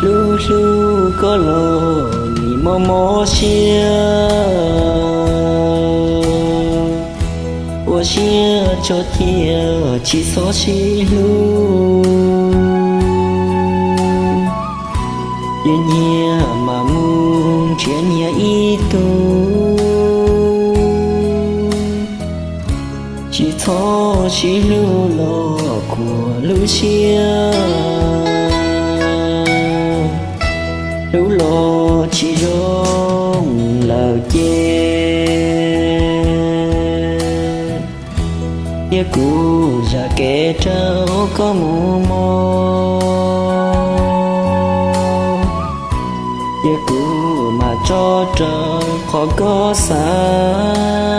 Hlub hlub koj los nim mob mob siab, ua siab tso cia tsis txhob sib hlub. Ces nyias mam mus nrhiav nyias ib tug, tsis txhob sib hlub los kuam lub siab. Hlub los tsis zoo lawm ces, thiab kuv zam kev rau koj mus mog, ces kuv mam tso rau qhov koj xav,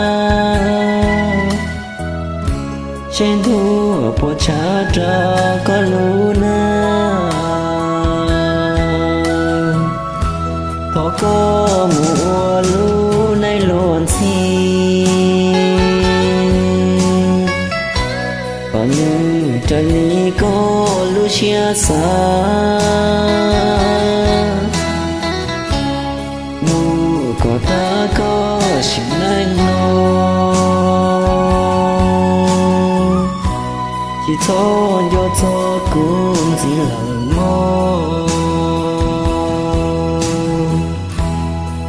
seb ntuj puas tshav rau koj lub neej. Thov koj mus ua lub neej luag ntxhi, kom nws raws li koj lub siab xav, mus kom tag koj sim neej no, tsis txhob nco txog kuv ntxiv lawm mog.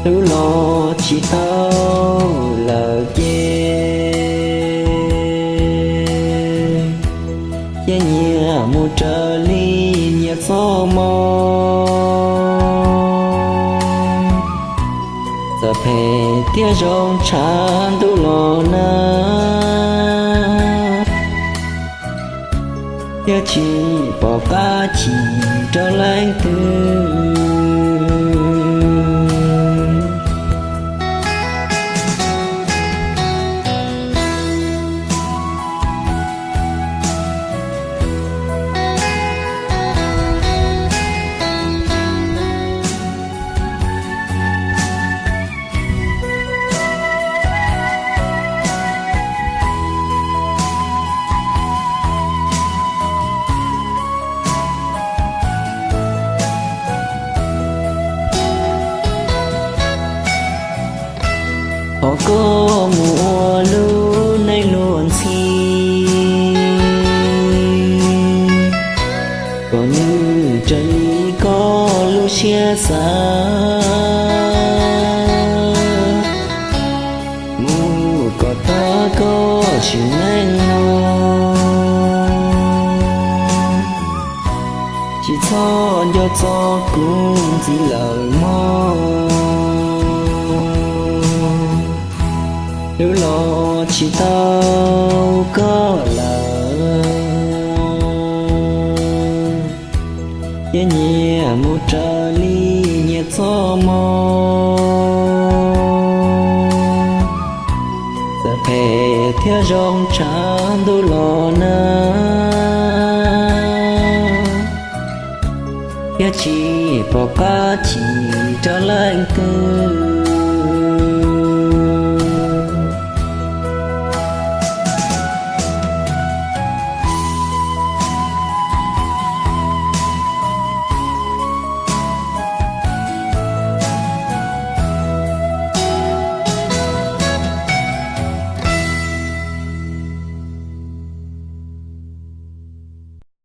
Hlub los tsis tau lawm ces, cia nyias mus raws li nyias txoj hmoo. Txawm phem thiab zoo tshav ntuj los nag, thiab tsis pom qab chim rau leej twg. Thov koj mus ua lub neej luag ntxhi, kom nws raws li koj lub siab xav, mus kom tag koj sim neej no, tsis txhob nco txog kuv ntxiv lawm mog. Hlub los tsis tau koj lawm, cia nyias mus raws li nyias txoj hmoo. Txawm phem thiab zoo tshav ntuj los nag, thiab tsis pom qab chim rau leej twg.